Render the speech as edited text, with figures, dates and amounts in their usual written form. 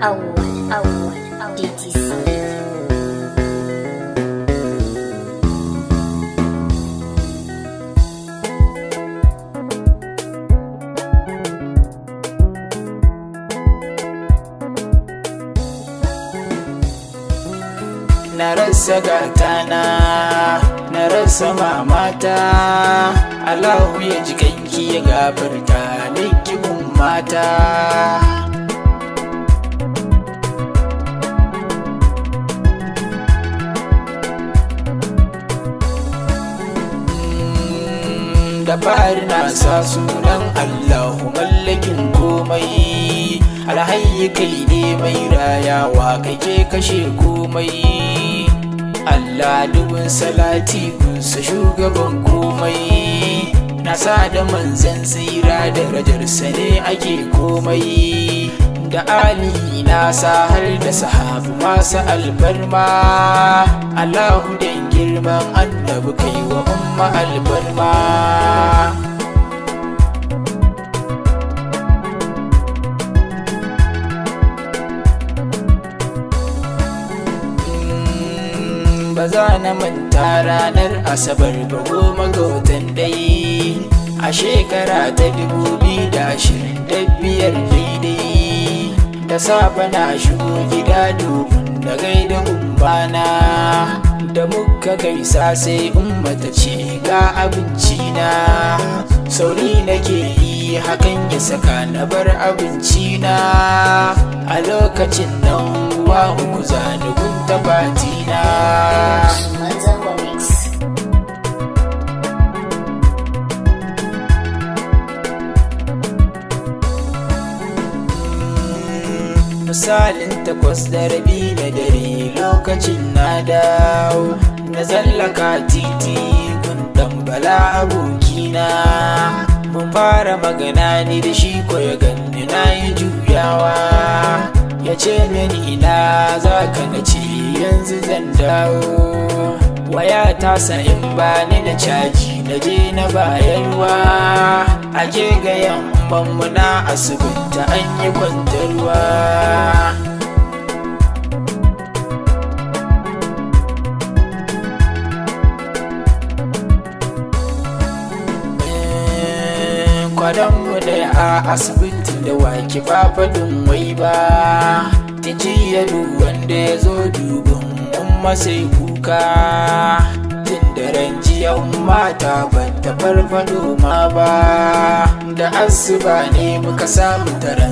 Awwal, Awwal, DTC. Na rasa gatana, na rasa mamata. Allahu ya ji kanki ya gafarta miki ummata. Da fari na sa sunan Allahu mallakin komai. Alhayyi, kai ne mai rayawa, kake kashe komai. Allah, dubin salati kunsa shugaban komai. Na sa da manzan tsira, darajarsa ne ake komai. Da ali na sa har da sahabu masu alfarma. Allahu, dan girman Annabi, kai wa umma alfarma. Ba za na manta ranar Asabar ba, 10 ga watan 1 a shekara ta 2025 daidai. Da safe na shigo gida domin da gaida umbana. Da muka gaisa, sai Umma ta ce, "Ga abinci na." Sauri nake yi, hakan ya saka na bar abinci na. A lokacin nan uwa uku zanugun tabatina. Usman Zango Mix. Misalin 8:30 na dare, lokacin na dawo, na zallaka titi gundan Bala abokina. Mun fara magana ni da shi, ko ya ganni na yi juyawa, ya ce mini, "Ina za ka?" Na ce, "Yanzu zan dawo." Waya ta sa in ba ni da caji, na je na bayarwa. A ke ga yamman na asibiti an yi kwantarwa. Kwananmu ɗaya a asibitin da wake, ba faɗin wai ba. Tijiyar wanda ya zo dubin Umma sai kuka. Tun daren jiya mata ban ta farfado ma ba. Da asuba ne muka samu taron.